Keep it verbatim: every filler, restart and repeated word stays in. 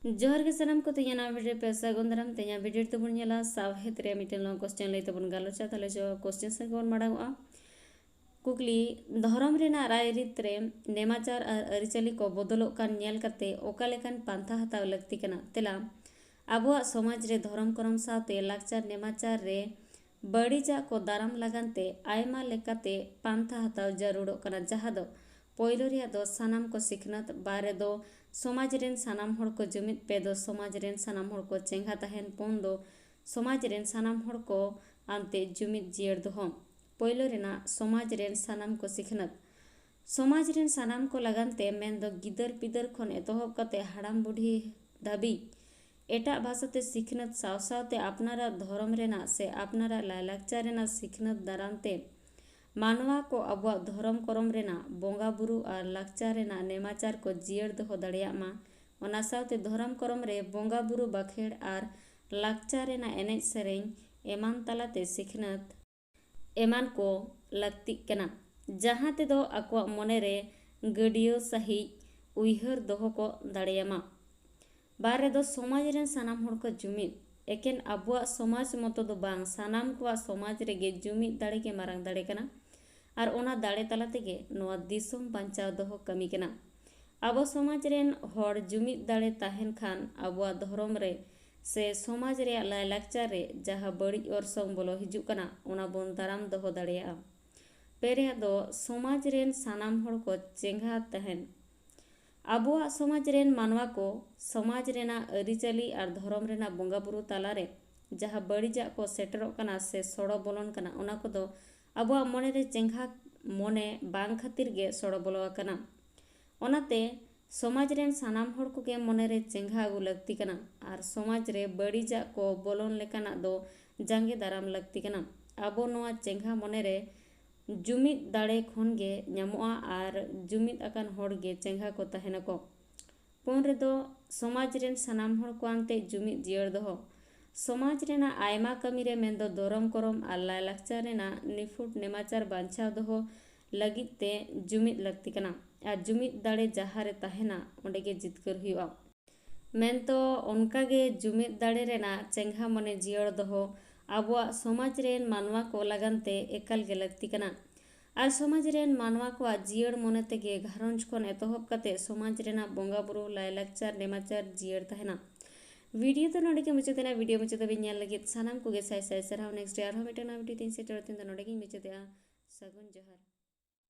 ᱡᱚᱦᱟᱨ ᱜᱮ ᱥᱟᱱᱟᱢ ᱠᱚ, ᱛᱮᱦᱮᱧᱟᱜ ᱱᱟᱣᱟ video ᱨᱮ ᱯᱮ ᱥᱟᱹᱜᱩᱱ ᱫᱟᱨᱟᱢ᱾ ᱛᱮᱦᱮᱧᱟᱜ video ᱨᱮᱫᱚ ᱵᱚᱱ ᱧᱮᱞᱟ ᱥᱟᱶᱦᱮᱫ ᱨᱮ ᱢᱤᱫᱴᱮᱱ long question ᱞᱟᱹᱭ ᱛᱮᱵᱚᱱ ᱜᱟᱞᱚᱪᱟ᱾ ᱛᱟᱦᱞᱮ ᱪᱚ question ᱥᱮᱫ ᱜᱮᱵᱚᱱ ᱢᱟᱲᱟᱝᱚᱜᱼᱟ᱾ ᱠᱩᱠᱞᱤ, ᱫᱷᱚᱨᱚᱢ ᱨᱮᱱᱟᱜ ᱨᱟᱭᱨᱤᱛ ᱨᱮ ᱱᱮᱢᱟᱪᱟᱨ ᱟᱨ ᱟᱹᱨᱤᱪᱟᱹᱞᱤ ᱠᱚ ᱵᱚᱫᱚᱞᱚᱜ ᱠᱟᱱ ᱧᱮᱞ ᱠᱟᱛᱮ ᱚᱠᱟ ᱞᱮᱠᱟᱱ ᱯᱟᱱᱛᱷᱟ ᱦᱟᱛᱟᱣ ᱞᱟᱹᱠᱛᱤ ᱠᱟᱱᱟ? ᱛᱮᱞᱟ, ᱟᱵᱚᱣᱟᱜ ᱥᱚᱢᱟᱡᱽ ᱨᱮ ᱫᱷᱚᱨᱚᱢ ᱠᱚᱨᱚᱢ ᱥᱟᱶᱛᱮ ᱞᱟᱠᱪᱟᱨ ᱱᱮᱢᱟᱪᱟᱨ ᱨᱮ ᱵᱟᱹᱲᱤᱡᱟᱜ ᱠᱚ ᱫᱟᱨᱟᱢ ᱞᱟᱜᱟᱱ ᱛᱮ ᱟᱭᱢᱟ ᱞᱮᱠᱟᱛᱮ ᱯᱟᱱᱛᱷᱟ ᱦᱟᱛᱟᱣ ᱡᱟᱹᱨᱩᱲᱚᱜ ᱠᱟᱱᱟ, ᱡᱟᱦᱟᱸ ᱫᱚ ᱯᱳᱭᱞᱳ ᱨᱮᱭᱟᱜ ᱫᱚ ᱥᱟᱱᱟᱢ ᱠᱚ ᱥᱤᱠᱷᱱᱟᱹᱛ, ᱵᱟᱨ ᱨᱮᱫᱚ ᱥᱚᱢᱟᱡᱽ ᱨᱮᱱ ᱥᱟᱱᱟᱢ ᱦᱚᱲ ᱠᱚ ᱡᱩᱢᱤᱫ, ᱯᱮ ᱫᱚ ᱥᱚᱢᱟᱡᱽ ᱨᱮᱱ ᱥᱟᱱᱟᱢ ᱦᱚᱲ ᱠᱚ ᱪᱮᱸᱜᱷᱟ ᱛᱟᱦᱮᱱ, ᱯᱩᱱ ᱫᱚ ᱥᱚᱢᱟᱡᱽ ᱨᱮᱱ ᱥᱟᱱᱟᱢ ᱦᱚᱲ ᱠᱚ ᱟᱱᱛᱮ ᱡᱩᱢᱤᱫ ᱡᱤᱭᱟᱹᱲ ᱫᱚᱦᱚ᱾ ᱯᱳᱭᱞᱳ ᱨᱮᱱᱟᱜ ᱥᱚᱢᱟᱡᱽ ᱨᱮᱱ ᱥᱟᱱᱟᱢ ᱠᱚ ᱥᱤᱠᱷᱱᱟᱹᱛ᱾ ᱥᱚᱢᱟᱡᱽ ᱨᱮᱱ ᱥᱟᱱᱟᱢ ᱠᱚ ᱞᱟᱜᱟᱱ ᱛᱮ, ᱢᱮᱱᱫᱚ ᱜᱤᱫᱟᱹᱨ ᱯᱤᱫᱟᱹᱨ ᱠᱷᱚᱱ ᱮᱛᱚᱦᱚᱵ ᱠᱟᱛᱮ ᱦᱟᱲᱟᱢ ᱵᱩᱰᱷᱤ ᱫᱷᱟᱹᱵᱤᱡ, ᱮᱴᱟᱜ ᱵᱷᱟᱥᱟ ᱛᱮ ᱥᱤᱠᱷᱱᱟᱹᱛ ᱥᱟᱶ ᱥᱟᱶᱛᱮ ᱟᱯᱱᱟᱨᱟᱜ ᱫᱷᱚᱨᱚᱢ ᱨᱮᱱᱟᱜ ᱥᱮ ᱟᱯᱱᱟᱨᱟᱜ ᱞᱟᱭᱞᱟᱠᱪᱟᱨ ᱨᱮᱱᱟᱜ ᱥᱤᱠᱷᱱᱟᱹᱛ ᱫᱟᱨᱟᱢ ᱛᱮ ᱢᱟᱱᱣᱟ ᱠᱚ ᱟᱵᱚᱣᱟᱜ ᱫᱷᱚᱨᱚᱢ ᱠᱚᱨᱚᱢ ᱨᱮᱱᱟᱜ ᱵᱚᱸᱜᱟ ᱵᱩᱨᱩ ᱟᱨ ᱞᱟᱠᱪᱟᱨ ᱨᱮᱱᱟᱜ ᱱᱮᱢᱟᱪᱟᱨ ᱠᱚ ᱡᱤᱭᱟᱹᱲ ᱫᱚᱦᱚ ᱫᱟᱲᱮᱭᱟᱜ ᱢᱟ᱾ ᱚᱱᱟ ᱥᱟᱶᱛᱮ ᱫᱷᱚᱨᱚᱢ ᱠᱚᱨᱚᱢ ᱨᱮ ᱵᱚᱸᱜᱟ ᱵᱩᱨᱩ ᱵᱟᱠᱷᱮᱲ ᱟᱨ ᱞᱟᱠᱪᱟᱨ ᱨᱮᱱᱟᱜ ᱮᱱᱮᱡ ᱥᱮᱨᱮᱧ ᱮᱢᱟᱱ ᱛᱟᱞᱟᱛᱮ ᱥᱤᱠᱷᱱᱟᱹᱛ ᱮᱢᱟᱱ ᱠᱚ ᱞᱟᱹᱠᱛᱤᱜ ᱠᱟᱱᱟ, ᱡᱟᱦᱟᱸ ᱛᱮᱫᱚ ᱟᱠᱚᱣᱟᱜ ᱢᱚᱱᱮ ᱨᱮ ᱜᱟᱹᱰᱭᱟᱹᱣ ᱥᱟᱹᱦᱤᱡ ᱩᱭᱦᱟᱹᱨ ᱫᱚᱦᱚ ᱠᱚ ᱫᱟᱲᱮᱭᱟᱢᱟ᱾ ᱵᱟᱨ ᱨᱮᱫᱚ ᱥᱚᱢᱟᱡᱽ ᱨᱮᱱ ᱥᱟᱱᱟᱢ ᱦᱚᱲ ᱠᱚ ᱡᱩᱢᱤᱫ᱾ ᱮᱠᱮᱱ ᱟᱵᱚᱣᱟᱜ ᱥᱚᱢᱟᱡᱽ ᱢᱚᱛᱚ ᱫᱚ ᱵᱟᱝ, ᱥᱟᱱᱟᱢ ᱠᱚᱣᱟᱜ ᱥᱚᱢᱟᱡᱽ ᱨᱮᱜᱮ ᱡᱩᱢᱤᱫ ᱫᱟᱲᱮ ᱜᱮ ᱢᱟᱨᱟᱝ ᱫᱟᱲᱮ ᱠᱟᱱᱟ ᱟᱨ ᱚᱱᱟ ᱫᱟᱲᱮ ᱛᱟᱞᱟ ᱛᱮᱜᱮ ᱱᱚᱣᱟ ᱫᱤᱥᱚᱢ ᱵᱟᱧᱪᱟᱣ ᱫᱚᱦᱚ ᱠᱟᱹᱢᱤ ᱠᱟᱱᱟ᱾ ᱟᱵᱚ ᱥᱚᱢᱟᱡᱽ ᱨᱮᱱ ᱦᱚᱲ ᱡᱩᱢᱤᱫ ᱫᱟᱲᱮ ᱛᱟᱦᱮᱱ ᱠᱷᱟᱱ ᱟᱵᱚᱣᱟᱜ ᱫᱷᱚᱨᱚᱢ ᱨᱮ ᱥᱮ ᱥᱚᱢᱟᱡᱽ ᱨᱮᱭᱟᱜ ᱞᱟᱭᱞᱟᱠᱪᱟᱨ ᱨᱮ ᱡᱟᱦᱟᱸ ᱵᱟᱹᱲᱤᱡ ᱚᱨᱥᱚᱝ ᱵᱚᱞᱚ ᱦᱤᱡᱩᱜ ᱠᱟᱱᱟ, ᱚᱱᱟ ᱵᱚᱱ ᱫᱟᱨᱟᱢ ᱫᱚᱦᱚ ᱫᱟᱲᱮᱭᱟᱜᱼᱟ᱾ ᱯᱮ ᱨᱮᱭᱟᱜ ᱫᱚ ᱥᱚᱢᱟᱡᱽ ᱨᱮᱱ ᱥᱟᱱᱟᱢ ᱦᱚᱲ ᱠᱚ ᱪᱮᱸᱜᱷᱟ ᱛᱟᱦᱮᱱ᱾ ᱟᱵᱚᱣᱟᱜ ᱥᱚᱢᱟᱡᱽ ᱨᱮᱱ ᱢᱟᱱᱣᱟ ᱠᱚ ᱥᱚᱢᱟᱡᱽ ᱨᱮᱱᱟᱜ ᱟᱹᱨᱤᱪᱟᱹᱞᱤ ᱟᱨ ᱫᱷᱚᱨᱚᱢ ᱨᱮᱱᱟᱜ ᱵᱚᱸᱜᱟ ᱵᱩᱨᱩ ᱛᱟᱞᱟᱨᱮ ᱡᱟᱦᱟᱸ ᱵᱟᱹᱲᱤᱡᱟᱜ ᱠᱚ ᱥᱮᱴᱮᱨᱚᱜ ᱠᱟᱱᱟ ᱥᱮ ᱥᱚᱲᱚ ᱵᱚᱞᱚᱱ ᱠᱟᱱᱟ, ᱚᱱᱟ ᱠᱚᱫᱚ ᱟᱵᱚᱣᱟᱜ ᱢᱚᱱᱮᱨᱮ ᱪᱮᱸᱜᱷᱟ ᱢᱚᱱᱮ ᱵᱟᱝ ᱠᱷᱟᱹᱛᱤᱨ ᱜᱮ ᱥᱚᱲᱚ ᱵᱚᱞᱚ ᱟᱠᱟᱱᱟ᱾ ᱚᱱᱟᱛᱮ ᱥᱚᱢᱟᱡᱽ ᱨᱮᱱ ᱥᱟᱱᱟᱢ ᱦᱚᱲ ᱠᱚᱜᱮ ᱢᱚᱱᱮᱨᱮ ᱪᱮᱸᱜᱷᱟ ᱟᱹᱜᱩ ᱞᱟᱹᱠᱛᱤ ᱠᱟᱱᱟ ᱟᱨ ᱥᱚᱢᱟᱡᱽ ᱨᱮ ᱵᱟᱹᱲᱤᱡᱟᱜ ᱠᱚ ᱵᱚᱞᱚᱱ ᱞᱮᱠᱟᱱᱟᱜ ᱫᱚ ᱡᱟᱸᱜᱮ ᱫᱟᱨᱟᱢ ᱞᱟᱹᱠᱛᱤ ᱠᱟᱱᱟ᱾ ᱟᱵᱚ ᱱᱚᱣᱟ ᱪᱮᱸᱜᱷᱟ ᱢᱚᱱᱮᱨᱮ ᱡᱩᱢᱤᱫ ᱫᱟᱲᱮ ᱠᱷᱚᱱ ᱜᱮ ᱧᱟᱢᱚᱜᱼᱟ ᱟᱨ ᱡᱩᱢᱤᱫ ᱟᱠᱟᱱ ᱦᱚᱲ ᱜᱮ ᱪᱮᱸᱜᱷᱟ ᱠᱚ ᱛᱟᱦᱮᱱᱟᱠᱚ᱾ ᱯᱩᱱ ᱨᱮᱫᱚ ᱥᱚᱢᱟᱡᱽ ᱨᱮᱱ ᱥᱟᱱᱟᱢ ᱦᱚᱲ ᱠᱚ ᱟᱱᱛᱮ ᱡᱩᱢᱤᱫ ᱡᱤᱭᱟᱹᱲ ᱫᱚᱦᱚ᱾ ᱥᱚᱢᱟᱡᱽ ᱨᱮᱱᱟᱜ ᱟᱭᱢᱟ ᱠᱟᱹᱢᱤ ᱨᱮ, ᱢᱮᱱᱫᱚ ᱫᱷᱚᱨᱚᱢ ᱠᱚᱨᱚᱢ ᱟᱨ ᱞᱟᱭᱞᱟᱠᱪᱟᱨ ᱨᱮᱱᱟᱜ ᱱᱤᱯᱷᱩᱴ ᱱᱮᱢᱟᱪᱟᱨ ᱵᱟᱧᱪᱟᱣ ᱫᱚᱦᱚ ᱞᱟᱹᱜᱤᱫ ᱛᱮ ᱡᱩᱢᱤᱫ ᱞᱟᱹᱠᱛᱤ ᱠᱟᱱᱟ᱾ ᱟᱨ ᱡᱩᱢᱤᱫ ᱫᱟᱲᱮ ᱡᱟᱦᱟᱸ ᱨᱮ ᱛᱟᱦᱮᱱᱟ, ᱚᱸᱰᱮ ᱜᱮ ᱡᱤᱛᱠᱟᱹᱨ ᱦᱩᱭᱩᱜᱼᱟ᱾ ᱢᱮᱱᱛᱚ ᱚᱱᱠᱟᱜᱮ ᱡᱩᱢᱤᱫ ᱫᱟᱲᱮ ᱨᱮᱱᱟᱜ ᱪᱮᱸᱜᱷᱟ ᱢᱚᱱᱮ ᱡᱤᱭᱟᱹᱲ ᱫᱚᱦᱚ ᱟᱵᱚᱣᱟᱜ ᱥᱚᱢᱟᱡᱽ ᱨᱮᱱ ᱢᱟᱱᱣᱟ ᱠᱚ ᱞᱟᱜᱟᱱ ᱛᱮ ᱮᱠᱟᱞ ᱜᱮ ᱞᱟᱹᱠᱛᱤ ᱠᱟᱱᱟ᱾ ᱟᱨ ᱥᱚᱢᱟᱡᱽ ᱨᱮᱱ ᱢᱟᱱᱣᱟ ᱠᱚᱣᱟᱜ ᱡᱤᱭᱟᱹᱲ ᱢᱚᱱᱮ ᱛᱮᱜᱮ ᱜᱷᱟᱨᱚᱸᱡᱽ ᱠᱷᱚᱱ ᱮᱛᱚᱦᱚᱵ ᱠᱟᱛᱮ ᱥᱚᱢᱟᱡᱽ ᱨᱮᱱᱟᱜ ᱵᱚᱸᱜᱟ ᱵᱩᱨᱩ, ᱞᱟᱭᱞᱟᱠᱪᱟᱨ, ᱱᱮᱢᱟᱪᱟᱨ ᱡᱤᱭᱟᱹᱲ ᱛᱟᱦᱮᱱᱟ᱾ ᱵᱷᱤᱰᱤᱭᱳ ᱫᱚ ᱱᱚᱰᱮ ᱜᱮ ᱢᱩᱪᱟᱹᱫ ᱮᱱᱟ᱾ ᱵᱷᱤᱰᱤᱭᱳ ᱢᱩᱪᱟᱹᱫ ᱫᱷᱟᱹᱵᱤᱡ ᱧᱮᱞ ᱞᱟᱹᱜᱤᱫ ᱥᱟᱱᱟᱢ ᱠᱚᱜᱮ ᱥᱟᱭ ᱥᱟᱭ ᱥᱟᱨᱦᱟᱣ᱾ ᱱᱮᱠᱥᱴ ᱨᱮ ᱟᱨᱦᱚᱸ ᱢᱤᱫᱴᱟᱝ ᱱᱟᱣᱟ ᱵᱷᱤᱰᱤᱭᱳ ᱛᱮᱧ ᱥᱮᱴᱮᱨᱚᱜ ᱛᱮ ᱫᱚ ᱱᱚᱰᱮ ᱜᱮᱧ ᱢᱩᱪᱟᱹᱫᱮᱜᱼᱟ᱾ ᱥᱟᱹᱜᱩᱱ ᱡᱚᱦᱟᱨ᱾